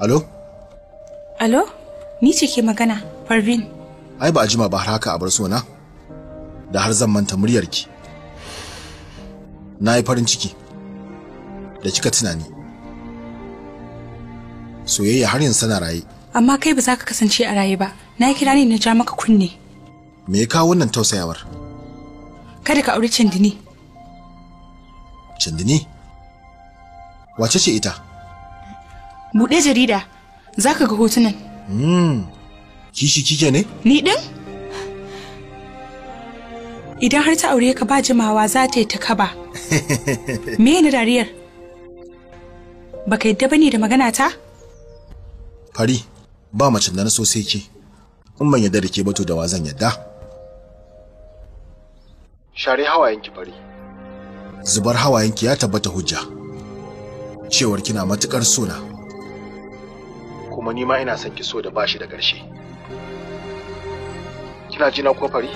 Alo? Alo? Ni ce ke magana, Parveen. Ai ba a jima ba har haka a bar sona. Da har zan manta muryarki. Na yi farin ciki da kika tunani. Soyayya har yanzu tana raye. Amma kai ba za ka kasance a raye ba. Na kira ne na ja maka kunne. Me ya kawo wannan tausayawar? Kada ka auri Candini. Candini? Wace ce ita? Buɗe jarida, za ka ga hotunan. Kishi kike ne? Ni ɗin? Idan har ta aure ka ba jimawa za ta yi ta kaba. Me ne dariyar? Baka yadda bane da magana ta? Fari, ba macen da na so sai ke. In ban yadda da ke ba to da wa zan yadda? Share hawayenki Fari. Zubar hawayenki ya tabbata hujja. Cewar kina matukar sona. Kuma ni ma ina son ki so da bashi da ƙarshe. Kina ji na ko Fari?